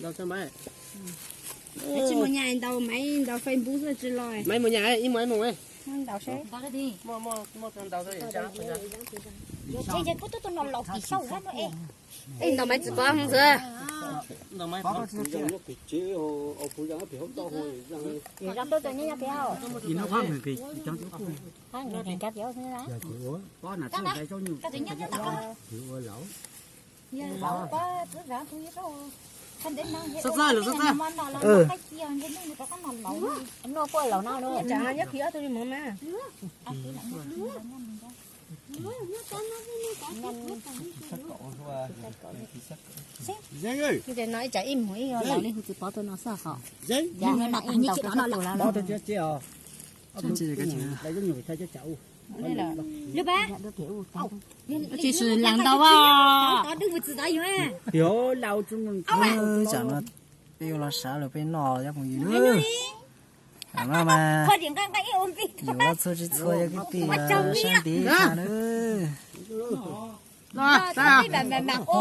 Ntaus maiv. Tsis mus nyas ntaus maiv, ntaus Facebook xwb tsis los. Maiv mus nyas ib mus ib mus. Ntaus seb. Ej, ntaus maiv tsis pom ntxwv. Ces no ib tsam ib mus ib los li hu tsis pov tuaj no xwb hos. Tsis lees ntau as. Tsam no peb ua los sav lawm peb noj cov phooj ywg na. Tam no mas yus loj txhua tsis txhua yog kwv tij sab ntiv tshaj na. Peb ua npis xwb,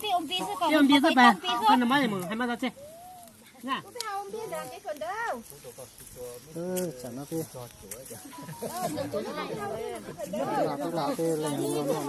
koj npis xwb peb ua npis xwb. Tsam no peb, peb lam peb leeg no no.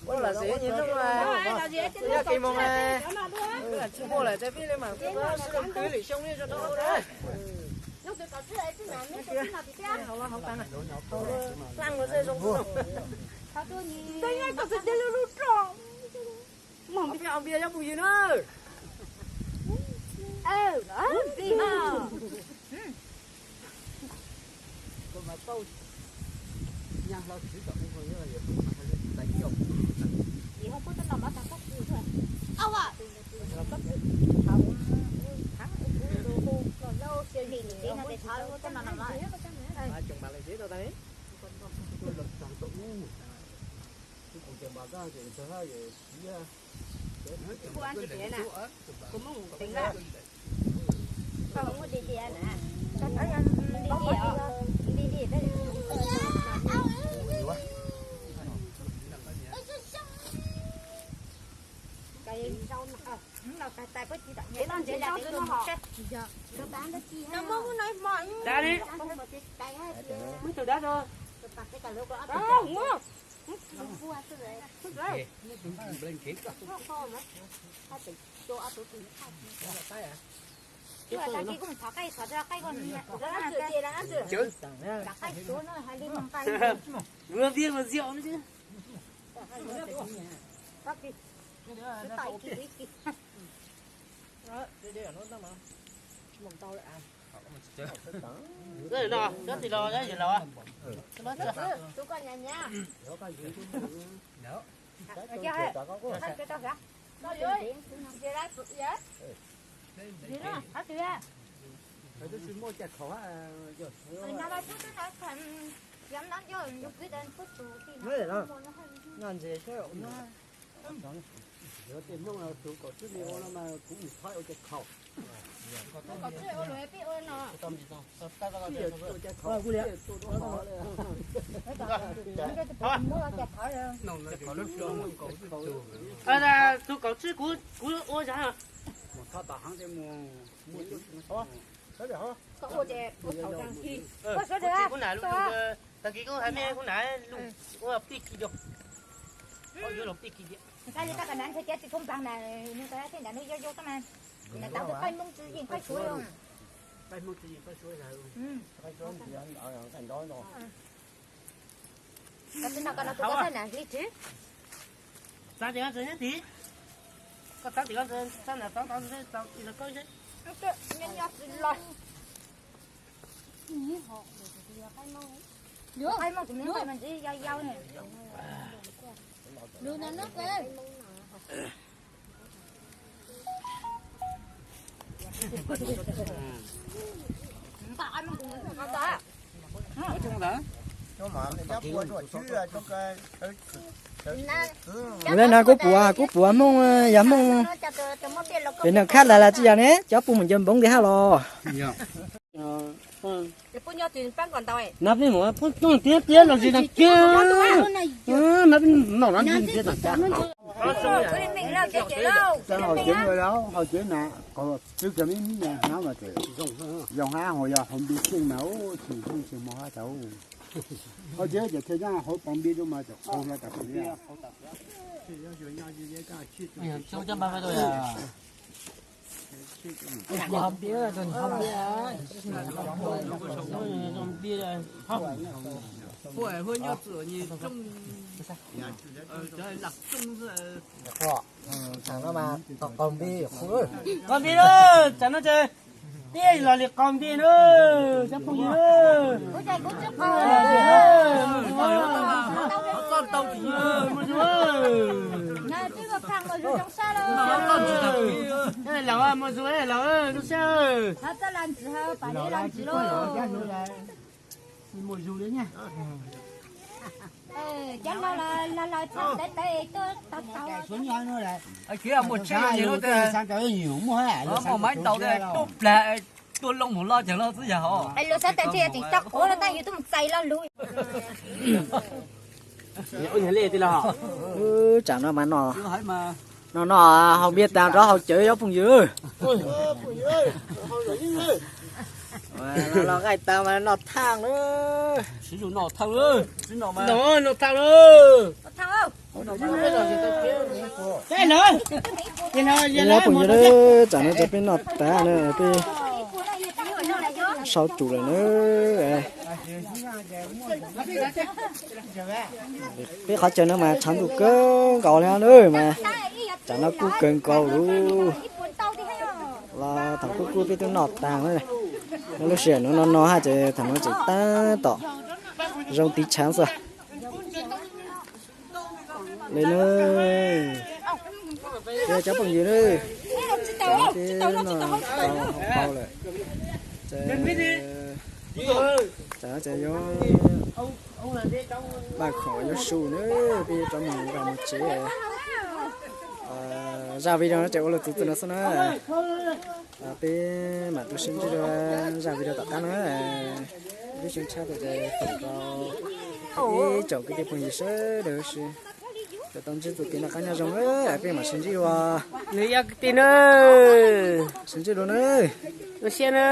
Ua lawm xwb nyias nrooj, yog kev mus, tsis muaj lawm ces peb li mam sib kwv lwm xyoo li rau rau na. Npias npias yog phooj ywg na. Vừa viết vừa rượu nữa chứ. Cov tim los yog yus laus. Tej Hmoob tus kom tswb me ua no mas kuv mus thaij ua cov khaum. Ua cov khaum, ua cov khaum. Tus kom tswb kuv, kuv ua zog. Mus thaij tom heev ces mus muaj tus. Koj ua ces ua thaum tag kis. Koj suav tag kis koj hais me koj na, ua pij kis, ua yuav los pij kis tiag. Nqaij li tag kas nav ntshe tias tsis thoob nplas na, nws thiaj nrad nws yau yau tag mas. Nws tau qaij Hmoob tsis yeej qaij Suav. Txav tim ko txav nab tim, koj txav tim ko txav nab txav tau tim ko seb. Qaib Hmoob tus me qaib mas ntshe yau yau ne. Ua le no kuv puav, kuv puav Hmoob, yog Hmoob pem neeg khab las las tsis yog ne, cov puj mus ncaws npoov nti hab los. Nab peb mus poob tooj tiab tiab los tsis tau kiag. Nab peb noj nab nti tiab tag cas. Hau cev na, twb kawg me me hnab mas tseem zoo hab, ho yog hau nti xyeej mas tsis zoo tsis mos hab tau. Hau cev ces thiaj nyob hauv paus nti rau mas tseem qau hlo tas li. Qaus nti, tsam no ces tiaj los li qaus nti na, cov phooj ywg. Mus zus, laus, mus zus laus, zoo siab. Mus zus li. Cov laus los laus txhaj tawv tawv tuaj tau tau. Muaj tsheb los yog lub, muaj maib ntaus tuaj plag, tuaj loo mus loj cag loj xwb yog. Luag xav tas ntshe tseem tau quav los tab yus twb mus txais lo lus. Tsam no mas no, no no, haus npias tas rov haus cawv cov phooj ywg. Los qaij tas mas noj thaaj na. Noj thaaj na. Cov phooj ywg, tsam no ces peb noj tas na, peb sau tsum lawm na. Peb qhov chaw no mas tshav ntuj kawg nkaus li na mas, tsam no kuj kawg nkaus lawm. Los thaum kuj kuj peb twb noj tas na. Lub sij hawm no no no hab ces thaum no tseem tab tom zoo tiv tshav xwb. Li na, cov phooj ywg na, peb noj tau hauv paus lawm. Ces, ces yuav npaj khoom yuav su na, peb yuav rov mus zaj mus tsev. Zaj video no ces ua lug txug txij no xwb na. Peb mam rov sib ntsib dua zaj video tom qab na. Peb sib ntsib tau ces foom rau ib tsoom kwv tij phooj ywg sawv daws huv si tau ntsib txoj kev noj qab nyob zoo, peb mam sib ntsib dua. Nws yog kwv tij na. Sib ntsib dua na. Zoo siab na.